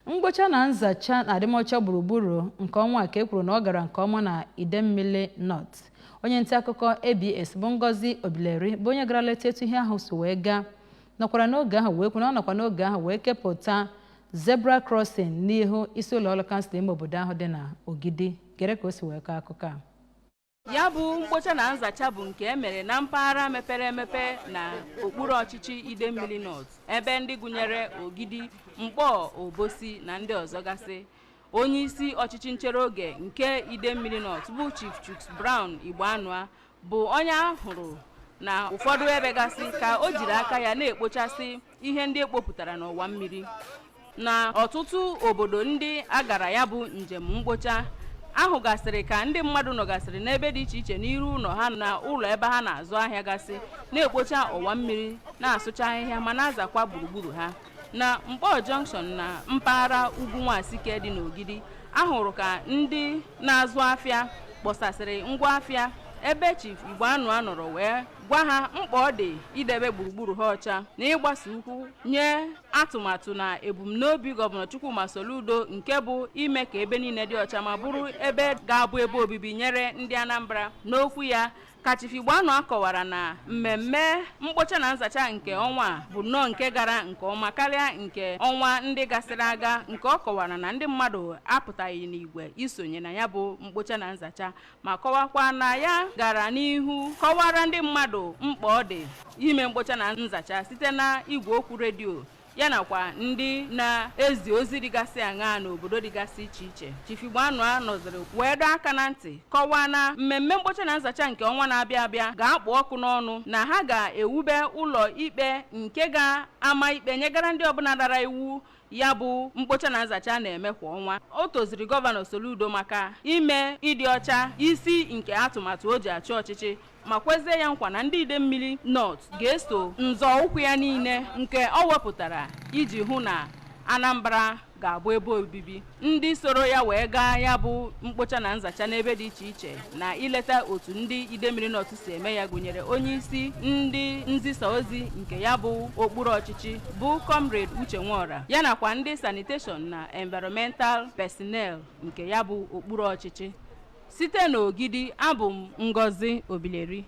Mkpocha na nzacha na adịmọcha gburugburu nke ọnwa a ka e kwuru na ọ gara nke ọma na Idemmili North. Onye nta akụkọ ABS bụ Ngozi Obileri, bụ onye gara leta etu ihe ahụ si wee gaa, nọkwara n'oge ahụ wee kwu na ọ nọkwa n'oge ahụ wee kepụta zebra crossing n'ihu isi ụlọ ọrụ kansụl ime obodo ahụ dị na Ogidi. Gere ka o si wee kọọ akụkọ a. Ya bụ mkpocha na nzacha bụ nke e mere na mpaghara mepere emepe na okpuru ọchịchị Idemmili North, ebe ndị gụnyere Ogidi, Mkpọ, Obosi na ndị ọzọ gasị. Onye isi ọchịchị nchere oge nke Idemmili North bụ Chief Chuks Brown Igboanua bụ onye a hụrụ na ụfọdụ ebe gasị ka o jiri aka ya na-ekpochasị ihe ndị ekpopụtara n'ọwa mmiri. Na ọtụtụ obodo ndị a gara ya bụ njem mkpocha ahụgasịrị ka ndị mmadụ nọgasịrị n'ebe dị iche iche n'iru ụlọ ha na ụlọ ebe ha na-azụ ahịa gasị na-ekpocha ọwa mmiri, na-asụcha ahịhịa ma na-azakwa gburugburu ha. Na Mkpọ Junction na mpaghara ugwu Nwasike dị n'Ogidi, ahụrụ ka ndị na-azụ afịa kpọsasịrị ngwa afịa, ebe Chief Igboanua nọrọ wee gwa ha mkpa ọ dị idebe gburugburu ha ọcha na ịgbasa ụkwụ nye atụmatụ na ebumnobi Gọvanọ Chukwuma Soludo nke bụ ime ka ebe niile dị ọcha ma bụrụ ebe ga-abụ ebe obibi nyere ndị Anambra. N'okwu ya ka Chief Igboanua kọwara na mmemme mkpocha na nzacha nke ọnwa a bụ nnọọ nke gara nke ọma karịa nke ọnwa ndị gasịrị aga, nke ọ kọwara na ndị mmadụ apụtaghị n'igwe isonye na ya bụ mkpocha na nzacha, ma kọwakwa na ya gara n'ihu kọwara ndị mmadụ mkpa ọ dị ime mkpocha na nzacha site na igwe okwu redio ya nakwa ndị na-ezi ozi dịgasị aṅaa n'obodo dịgasị iche iche. Chief Igboanua nọziri wee dọọ aka na ntị, kọwaa na mmemme mkpocha na nzacha nke ọnwa na-abịa abịa ga-akpụ ọkụ n'ọnụ, na ha ga-ewube ụlọ ikpe nke ga-ama ikpe nyegara ndị ọbụla dara iwu ya bụ mkpocha na nzacha na-eme kwa ọnwa. O toziri Gọvanọ Soludo maka ime ịdị ọcha isi nke atụmatụ o ji achị ọchịchị, ma kwezie ya nkwa na ndị Idemmili North ga-eso nzọ ụkwụ ya niile nke ọ wepụtara iji hụ na Anambra ga-abụ ebe obibi. Ndị soro ya wee gaa ya bụ mkpocha na nzacha n'ebe dị iche iche na ileta otu ndị Idemmili North si eme ya gụnyere onye isi ndị nzisa ozi nke ya bụ okpuru ọchịchị bụ Comrade Uche Nwora, ya nakwa ndị sanitation na environmental personnel nke ya bụ okpuru ọchịchị. Site n'Ogidi, abụ m Ngozi Obileri.